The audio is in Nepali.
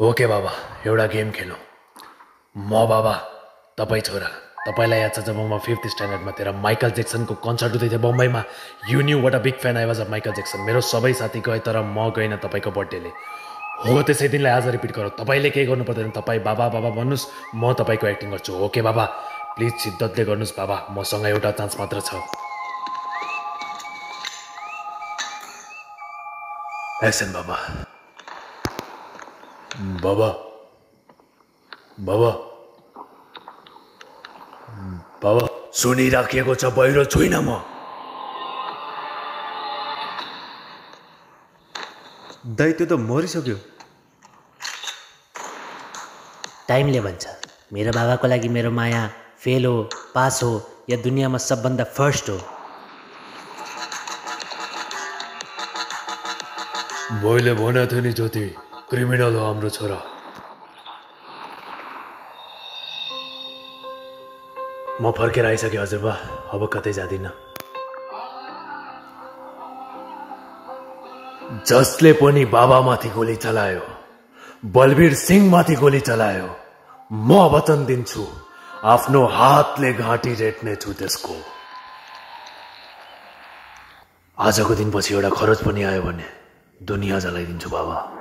ओके बाबा, एउटा गेम खेलौँ। म बाबा, तपाईँ छोरा। तपाईँलाई याद छ जब म 5th स्ट्यान्डर्डमा तेरा माइकल ज्याक्सनको कन्सर्ट हुँदै थियो बम्बईमा। You know what a big fan I was of Michael Jackson. मेरो सबै साथी गए तर म गइनँ तपाईँको बर्थडेले। हो त्यसै दिनलाई आज रिपिट गरौँ। तपाईँले केही गर्नु पर्दैन। तपाईँ बाबा बाबा भन्नुहोस्, म तपाईँको एक्टिङ गर्छु। ओके बाबा, प्लिज शिद्दतले गर्नुहोस् बाबा, मसँग एउटा चान्स मात्र छ। एक्सन बाबा। बाबा बाबा बाबा सुनिराखिएको छ, बहिरो छुइनँ म। दाइ त्यो त मरिसक्यो। टाइमले भन्छ। मेरो बाबाको लागि मेरो माया फेल हो, पास हो या दुनियाँमा सबभन्दा फर्स्ट हो। मैले भनेको थिएँ नि ज्योति, क्रिमिनल हो हाम्रो छोरा। म फर्केर आइसकेँ हजुरबा, अब कतै जाँदिनँ। जसले पनि बाबामाथि गोली चलायो, बलवीर सिंहमाथि गोली चलायो, म वचन दिन्छु आफ्नो हातले घाँटी रेट्नेछु त्यसको। आजको दिनपछि एउटा खरोच पनि आयो भने दुनियाँ जलाइदिन्छु बाबा।